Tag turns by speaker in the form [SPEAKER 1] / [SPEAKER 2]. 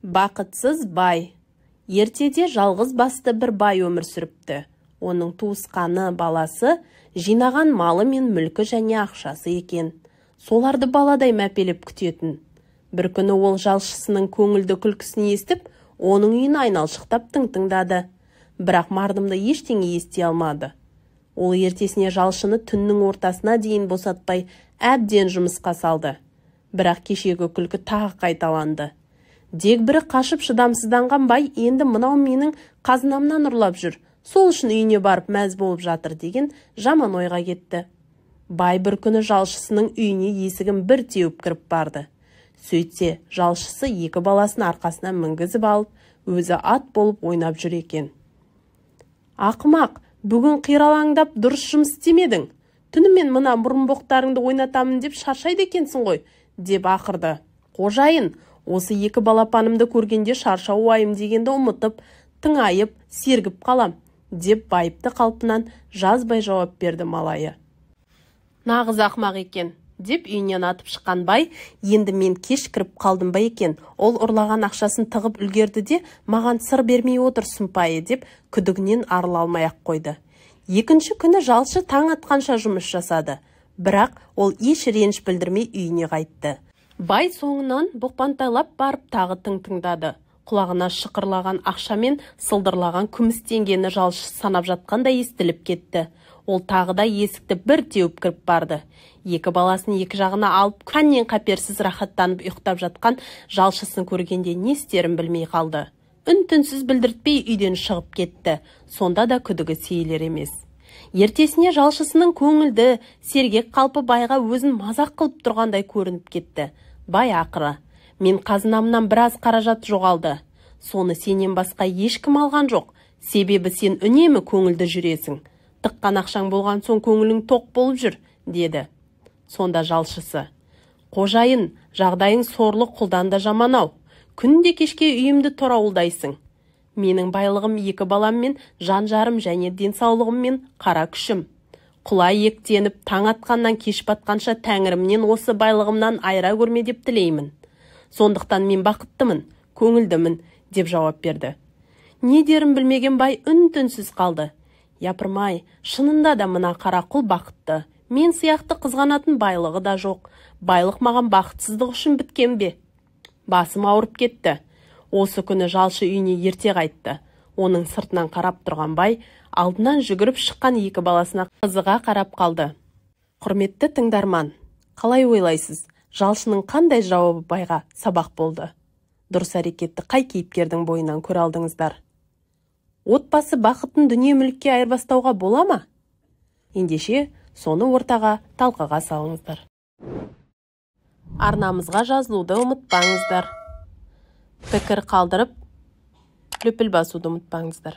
[SPEAKER 1] Бақытсыз бай. Ертеде жалғыз басты бір бай өмір сүріпті. Оның туысқаны, баласы, жинаған малы мен мүлкі және ақшасы екен. Соларды баладай мәпелеп күтетін. Бір күні ол жалшысының көңілді күлкісін естіп, оның үйін айналшықтап тың-тыңдады. Бірақ мардымды ештеңе ести алмады. Ол ертесіне жалшыны түннің ортасына дейін босатпай әбден жұмысқа салды. Бірақ кешегі күлкі тағы қайталанды. Дегбірі қашып шыдамсызданған бай енді мынау менің қазынамнан ұрлап жүр, сол үшін үйіне барып мәз болып жатыр деген жаман ойға кетті. Бай бір күні жалшысының үйіне есігін бір теуіп кіріп барды. Сөйтсе, жалшысы екі баласын арқасына мінгізіп алып, өзі ат болып ойнап жүр екен. Ақымақ, бүгін қиралаңдап дұрыс жұмыс істемедің. Түнімен мына мұрынбоқтарыңды ойнатамын деп шаршайды екенсің ғой, деп ақырды. Қожайын, осы екі балапанымды көргенде шаршау уайым дегенді ұмытып, тыңайып, сергіп қалам, деп байыпты қалпынан жазбай жауап берді малайы. Нағыз ақымақ екен, деп үйінен атып шыққан бай, енді мен кеш кіріп қалдым ба екен, ол ұрлаған ақшасын тығып үлгерді де, маған сыр бермей отыр сұмпайы деп күдігінен арыла алмай-ақ қойды. Екінші күні жалшы таң атқанша жұмыс жасады, бірақ ол еш реніш білдірмей үйіне қайтты. Бай соңынан бұқпантайлап барып тағы тың-тыңдады. Құлағына шықырлаған ақша мен сылдырлаған күміс теңгені жалшы санап жатқандай естіліп кетті. Ол тағы да есікті бір теуіп кіріп барды. Екі баласын екі жағына алып, қаннен қаперсіз рахаттанып ұйықтап жатқан жалшысын көргенде не істерін білмей қалды. Үн-түнсіз білдіртпей үйден шығып кетті. Сонда да күдігі сейілер емес. Ертесіне жалшысының көңілді, сергек қалпы байға өзін мазақ қылып тұрғандай көрініп кетті. Бай ақыры, мен қазынамнан біраз қаражат жоғалды. Соны сенен басқа ешкім алған жоқ. Себебі сен үнемі көңілді жүресің. Тыққан ақшаң болған соң көңілің тоқ болып жүр, деді. Сонда жалшысы, қожайын, жағдайың сорлы құлдан да жаман ау. Күнде кешке үйімді торауылдайсың. Менің байлығым екі балам мен жан жарым және денсаулығым мен қара күшім. Құлай ектеніп, таң атқаннан кеш батқанша тәңірімнен осы байлығымнан айыра көрме деп тілеймін. Сондықтан мен бақыттымын, көңілдімін, деп жауап берді. Не дерін білмеген бай үн-түнсіз қалды. Япырмай, шынында да мына қара құл бақытты. Мен сияқты қызғанатын байлығы да жоқ. Байлық маған бақытсыздық үшін біткен бе? Басым ауырып кетті. Осы күні жалшы үйіне ерте қайтты. Оның сыртынан қарап тұрған бай, алдынан жүгіріп шыққан екі баласына қызыға қарап қалды. Құрметті тыңдарман, қалай ойлайсыз, жалшының қандай жауабы байға сабақ болды? Дұрыс әрекетті қай кейіпкердің бойынан көре алдыңыздар? Отбасы бақытын дүние мүлікке айырбастауға бола ма? Ендеше, соны ортаға, талқыға салыңыздар. Арнамызға жазылуды ұмытпаңыздар. Пікір қалдырып, лүпіл басуды ұмытпаңыздар.